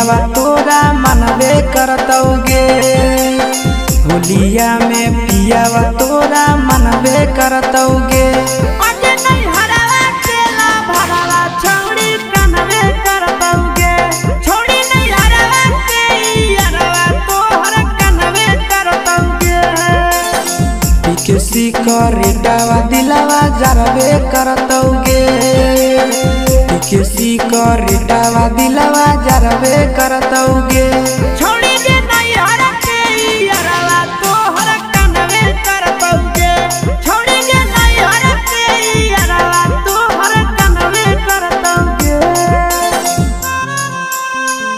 पियावा तोरा मनबे करतौगे। होलिया में पियावा तोरा मनबे करतौगे। किसी करेटावा दिलावा जरबे करतौगे। किसी करेटावा दिलावा जरबे करतौगे। छोड़ी दे नैहर के यारवा तोहर कनवे करतौगे। छोड़ी दे नैहर के यारवा तोहर कनवे करतौगे।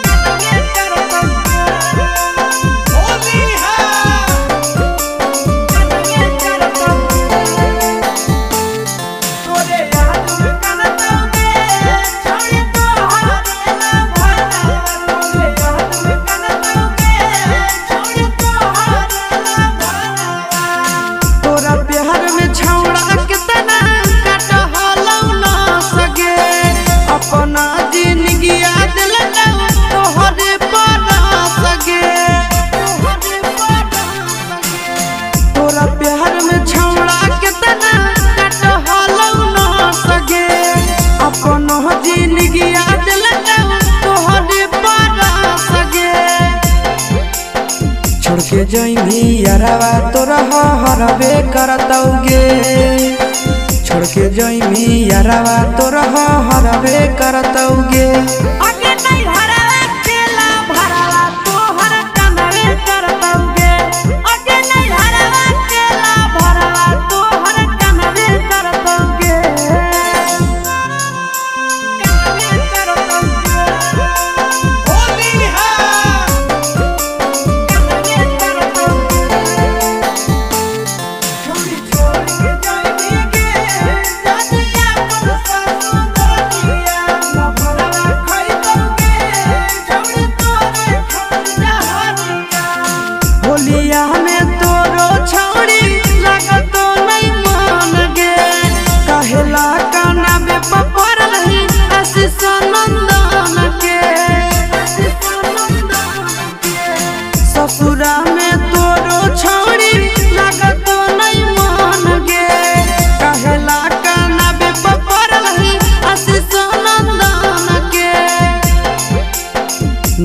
कनवे करतौगे। होली है। कनवे करतौगे। तोरे याद में कनतौगे। छोड़ी तोहर ना भरवा तोरे याद में कनतौगे। छोड़ी तोहर ना भरवा। तोरा प्यार में छौड़ा कितना कटहलौ ना सगे। अपना जिंदगिया दिलौ तोहरे पर सगे। तोहरे पर सगे। तोरा प्यार में छौड़ा कितना कटहलौ ना सगे। अपना जिंदगिया दिलौ तोहरे पर सगे। छोड़ के जइबी यारवा तोरा हरबे करतौगे। छोड़ के जइबी यारवा तोरा हरबे करतौगे। आगे नैहरवा केला भरवा तोहर कनवे करतौगे। आगे नैहरवा केला भरवा तोहर कनवे करतौगे। कनवे करतौगे। होली है। कनवे करतौगे। छोड़ी छोड़ के जाइबी गे जानिया अपन ससुरिया भरवा खइतौगे। छोड़ी तोरे खंजहरिया। होलिया में तोरो छौड़ी लागतो नहीं मान गे। कहेला काना बे पपर रही आशीष नंदन के। ससुरा में तोरो छौड़ी लागतो नहीं मान गे। कहेला काना बे पपर रही आशीष नंदन के।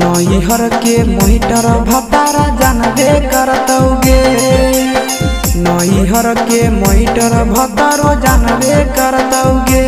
नैहर के मोहिटर भतारा जानबे करतौगे। नैहर के मोहिटर भतारो जानबे करतौगे।